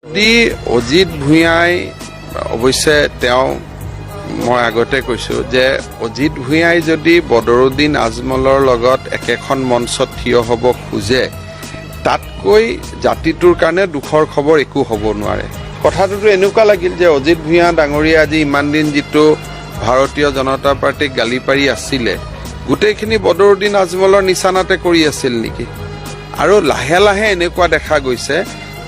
যদি অজিত ভূঞাই, অৱশ্যে তেওঁ, মই আগতে কৈছোঁ যে অজিত ভূঞাই যদি বদৰুদ্দিন আজমলৰ লগত একেখন মঞ্চত থিয় হ'ব খোজে, তাতকৈ জাতিটোৰ কাৰণে দুখৰ খবৰ একো হ'ব নোৱাৰে। কথাটোতো এনেকুৱা লাগিল যে অজিত ভূঞা ডাঙৰীয়া আজি ইমান দিন যিটো ভাৰতীয় জনতা পাৰ্টীক গালি পাৰি আছিলে, গোটেইখিনি বদৰুদ্দিন আজমলৰ নিচানাতে কৰি আছিল নেকি? আৰু লাহে লাহে এনেকুৱা দেখা গৈছে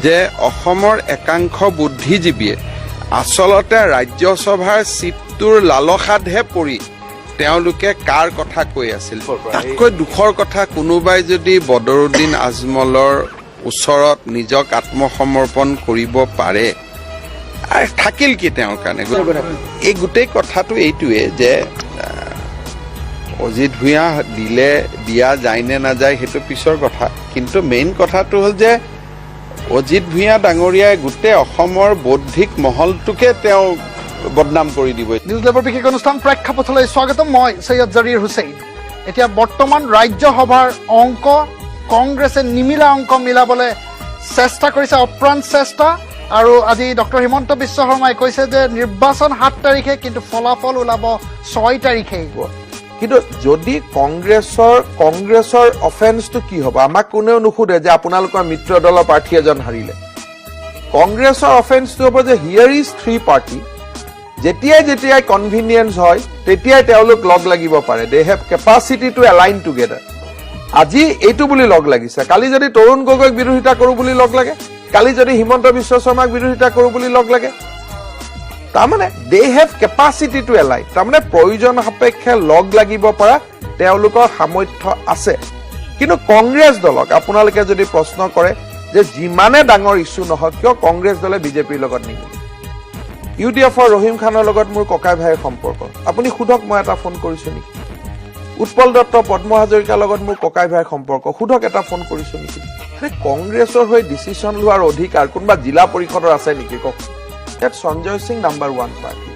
যে অসমৰ একাংশ বুদ্ধিজীৱীয়ে আচলতে ৰাজ্যসভাৰ চিটটোৰ লালসাতহে পৰি তেওঁলোকে কাৰ কথা কৈ আছিল। তাতকৈ দুখৰ কথা, কোনোবাই যদি বদৰুদ্দিন আজমলৰ ওচৰত নিজক আত্মসমৰ্পণ কৰিব পাৰে, আৰু থাকিল কি তেওঁৰ কাৰণে? এই গোটেই কথাটো এইটোৱে যে অজিত ভূঞা দিলে দিয়া যায় নে নাযায়, সেইটো পিছৰ কথা। কিন্তু মেইন কথাটো হ'ল যে অজিত ভূঞা ডাঙৰীয়াই গোটেই অসমৰ বৌদ্ধিক মহলটোকে তেওঁ বদনাম কৰি দিব। নিউজ লাইভৰ বিশেষ অনুষ্ঠান প্ৰেক্ষাপটলৈ স্বাগতম। মই সৈয়দ জৰিৰ হুছেইন। এতিয়া বৰ্তমান ৰাজ্যসভাৰ অংক, কংগ্ৰেছে নিমিলা অংক মিলাবলৈ চেষ্টা কৰিছে, অপ্ৰাণ চেষ্টা। আৰু আজি ডক্টৰ হিমন্ত বিশ্ব শৰ্মাই কৈছে যে নিৰ্বাচন 7 তাৰিখে, কিন্তু ফলাফল ওলাব 6 তাৰিখে। কিন্তু যদি কংগ্ৰেছৰ অফেন্সটো কি হ'ব? আমাক কোনেও নুসুধে যে আপোনালোকৰ মিত্ৰ দলৰ প্ৰাৰ্থী এজন হাৰিলে। কংগ্ৰেছৰ অফেন্সটো হ'ব যে here is three party, যেতিয়াই যেতিয়াই কনভিনিয়েঞ্চ হয়, তেতিয়াই তেওঁলোক লগ লাগিব পাৰে। They have capacity to align together. আজি এইটো বুলি লগ লাগিছে, কালি যদি তৰুণ গগৈক বিৰোধিতা কৰো বুলি লগ লাগে, কালি যদি হিমন্ত বিশ্ব শৰ্মাক বিৰোধিতা কৰো বুলি লগ লাগে, তাৰমানে they have capacity to align। তাৰমানে প্ৰয়োজন সাপেক্ষে লগ লাগিব পৰা তেওঁলোকৰ সামৰ্থ্য আছে। কিন্তু কংগ্ৰেছ দলক আপোনালোকে যদি প্ৰশ্ন কৰে যে যিমানে ডাঙৰ ইছ্যু নহওক কিয়, কংগ্ৰেছ দলে বিজেপিৰ লগত নিমিলে। ইউ ডি এফৰ ৰহিম খানৰ লগত মোৰ ককাই ভাইৰ সম্পৰ্ক। আপুনি সোধক, মই এটা ফোন কৰিছো নেকি? উৎপল দত্ত, পদ্ম হাজৰিকাৰ লগত মোৰ ককাই ভাইৰ সম্পৰ্ক। সোধক, এটা ফোন কৰিছো নেকি? আৰে, কংগ্ৰেছৰ হৈ ডিচিশ্যন লোৱাৰ অধিকাৰ কোনোবা জিলা পৰিষদৰ আছে নেকি, কওক? ইয়াত সঞ্জয় সিং নাম্বাৰ ওৱান প্ৰাৰ্থী।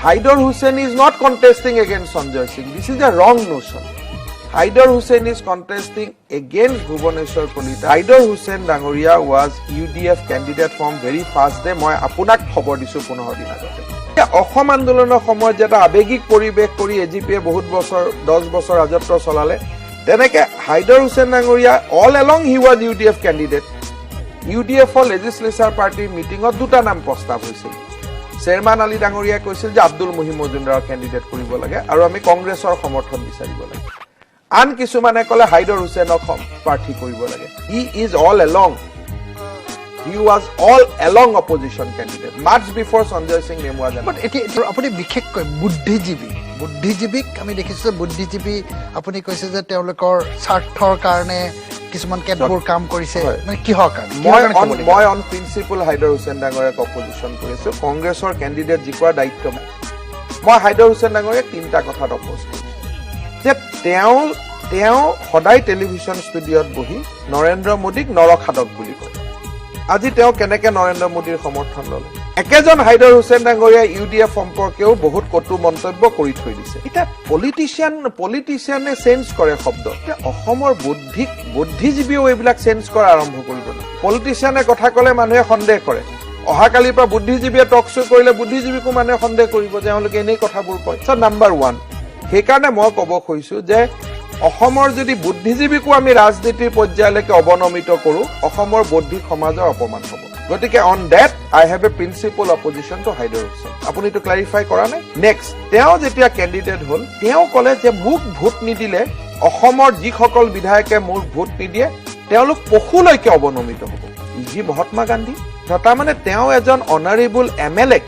Haider Hussain is not contesting against Sanjay Singh. This is a wrong notion. Haider Hussain is contesting against Bhubaneswar Kalita. Haider Hussain ডাঙৰীয়া was UDF candidate from very first day. মই আপোনাক খবৰ দিছো 15 দিন আগতে। এতিয়া অসম আন্দোলনৰ সময়ত যে এটা আৱেগিক পৰিৱেশ কৰি এজিপিয়ে বহুত বছৰ, 10 বছৰ ৰাজত্ব চলালে, তেনেকে হাইদৰ হুছেইন ডাঙৰীয়া all along he was UDF candidate. U D এফৰ লেজিছলেচাৰ পাৰ্টীৰ মিটিঙত দুটা নাম প্ৰস্তাৱ হৈছিল। শ্বেৰমান আলী ডাঙৰীয়াই কৈছিল যে আব্দুল মুহিম মজুমদাৰক কেণ্ডিডেট কৰিব লাগে আৰু আমি কংগ্ৰেছৰ সমৰ্থন বিচাৰিব লাগে। আন কিছুমানে ক'লে হাইদৰ হুছেইনক প্ৰাৰ্থী কৰিব লাগে। He was all along opposition candidate much before Sanjay Singh name was. But এতিয়া আপুনি বিশেষকৈ বুদ্ধিজীৱীক আমি দেখিছোঁ যে বুদ্ধিজীৱী, আপুনি কৈছে যে তেওঁলোকৰ স্বাৰ্থৰ কাৰণে কিছুমান কেতবোৰ কাম কৰিছে। হয়। মানে কিহৰ কাৰণে? কিহৰ মই কাৰণে ক'ব লাগিব? মই অন প্ৰিন্সিপল হাইদৰ হুছেইন ডাঙৰীয়াক অপজিশ্যন কৰিছো। কংগ্ৰেছৰ কেণ্ডিডেট জিকোৱাৰ দায়িত্ব নাই। মই হাইদৰ হুছেইন ডাঙৰীয়াক তিনিটা কথাত অপ'জ কৰিছো যে তেওঁ সদায় টেলিভিছন ষ্টুডিঅ'ত বহি নৰেন্দ্ৰ মোদীক নৰখাদক বুলি কয়। আজি তেওঁ কেনেকে নৰেন্দ্ৰ মোদীৰ সমৰ্থন ল'লে? একেজন হাইদৰ হুছেইন ডাঙৰীয়াই ইউ ডি এফ সম্পৰ্কেও বহুত কটু মন্তব্য কৰি থৈ দিছে। এতিয়া পলিটিচিয়ানে চেঞ্জ কৰে শব্দ। এতিয়া অসমৰ বুদ্ধিজীৱীয়েও এইবিলাক চেঞ্জ কৰা আৰম্ভ কৰিব নেকি? পলিটিচিয়ানে কথা ক'লে মানুহে সন্দেহ কৰে। অহাকালিৰ পৰা বুদ্ধিজীৱীয়ে টক শ্ব' কৰিলে বুদ্ধিজীৱীকো মানুহে সন্দেহ কৰিব যে এওঁলোকে এনেই কথাবোৰ কয়। চ' নাম্বাৰ ওৱান, সেইকাৰণে মই ক'ব খুজিছো যে অসমৰ যদি বুদ্ধিজীৱীকো আমি ৰাজনীতিৰ পৰ্যায়লৈকে অৱনমিত কৰো, অসমৰ বৌদ্ধিক সমাজৰ অপমান হ'ব। গতিকে on that I have a principle opposition to Haider Hussain. আপুনি এইটো ক্লাৰিফাই কৰা নাই। নেক্সট, তেওঁ যেতিয়া কেণ্ডিডেট হ'ল, তেওঁ ক'লে যে মোক ভোট নিদিলে, অসমৰ যিসকল বিধায়কে মোক ভোট নিদিয়ে, তেওঁলোক পশুলৈকে অৱনমিত হ'ব। যি মহাত্মা গান্ধী, তাৰমানে তেওঁ এজন অনাৰেবল এম এল এ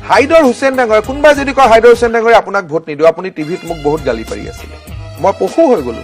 হাইদৰ হুছেইন ডাঙৰীয়া, কোনোবাই যদি কয়, "হাইদৰ হুছেইন ডাঙৰীয়া, আপোনাক ভোট নিদিওঁ, আপুনি টিভিত মোক বহুত গালি পাৰি আছিলে, মই পশু হৈ গলো।"